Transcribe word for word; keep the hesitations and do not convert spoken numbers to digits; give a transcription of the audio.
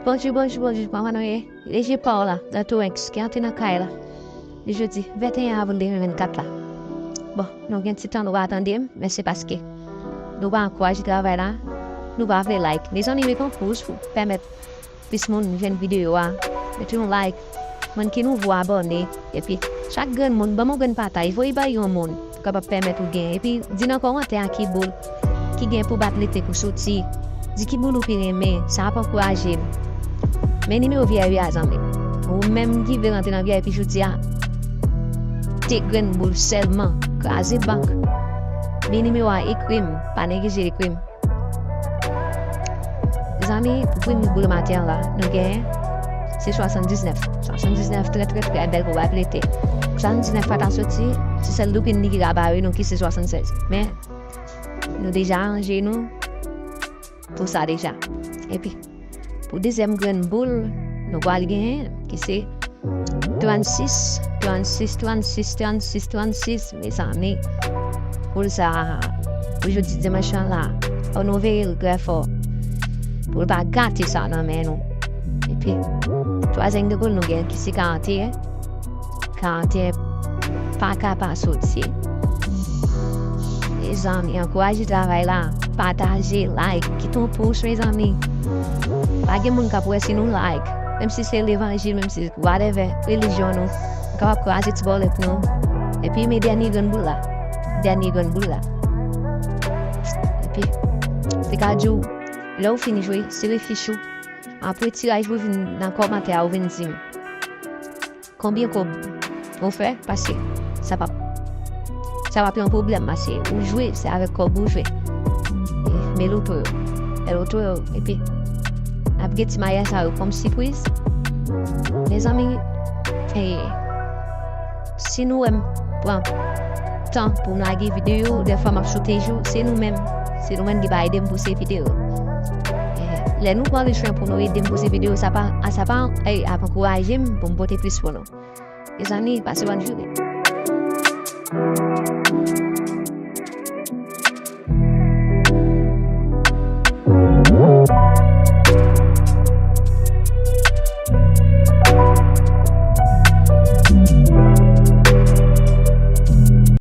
Bonjou, bonjou, bonjou, kòman nou ye? Leje pa w la, nan Torrens, ki antre nan kay la. Li jodi venteyen avril de mil vennkat la. Bon, nou gen ti tan nou pa tande m, men se paske nou pa ankouraje travay la, nou pa vle like. Mezanmi, mete yon pouz pou pèmèt plis moun jwenn videyo a. Mete yon like. Moun ki nouvo, abòne. Epi, chak grenn moun, ban m yon grenn pataj, voye bay yon moun pou kapab pèmèt ou gen. Epi, di nan kòmantè a ki boul ki gen pou bat lete pou soti. Di ki boul ou pi renmen, sa ap ankouraje m. Men nimewo V I P a, zanmi. Ou menm ki vle rantre nan V I P jodi a, te grenn boul sèlman, kraze bank. Men nimewo a, ekri m, pa neglije ekri m. Zanmi, premye boul maten an la, nou genyen, se swasanndiznèf. Swasanndiznèf, trè, trè, trè bèl pou bat lete. Swasanndiznèf pa ta soti, se sèl loupin li ki ka bare nou ki se swasannsèz. Men, nou deja ranje nou pou sa deja. Epi, pou dezyèm grenn boul, nou pral genyen, ki se trannsis, trannsis, trannsis, trannsis, trannsis, mezanmi. Boul sa, pou jodi dimanch lan la, fò nou veye l trè fò. Pou l pa gate sa nan men nou. Epi, twazyèm grenn boul nou gen ki se karanteyen. Karanteyen pa ka pa soti. Mezanmi, ankouraje travay la. Pataje, like, kite yon pous, mezanmi. Pa gen moun k ap wè si nou like. Menm si se levanjil, menm si whatever, relijyon nou. Nou kapab kraze ti bòlèt nou. Epi men dènye grenn boul la. Dènye grenn boul la. Epi, te ka di w, lè w fin jwe, sere fich ou. Apre tiraj pou vin nan kòmantè a, ou vin di m. Konbyen kòb ou fè? Paske sa p ap, sa p ap yon pwoblèm, paske ou jwe, se avèk kòb ou jwe. E, men loto yo. E loto yo, epi, n ap gen ti maryaj sa yo kòm sipriz. Mezanmi, e, si nou wè m pran tan pou m lage videyo, dèfwa m ap sote jou, se nou menm. Se nou menm ki pa ede m pouse videyo. E, lè nou pran le chwen pou nou ede m pouse videyo, sa pa, a, sa pa, e, ap ankouraje m pou m pote plis pou nou. Mezanmi, pase bòn jounen.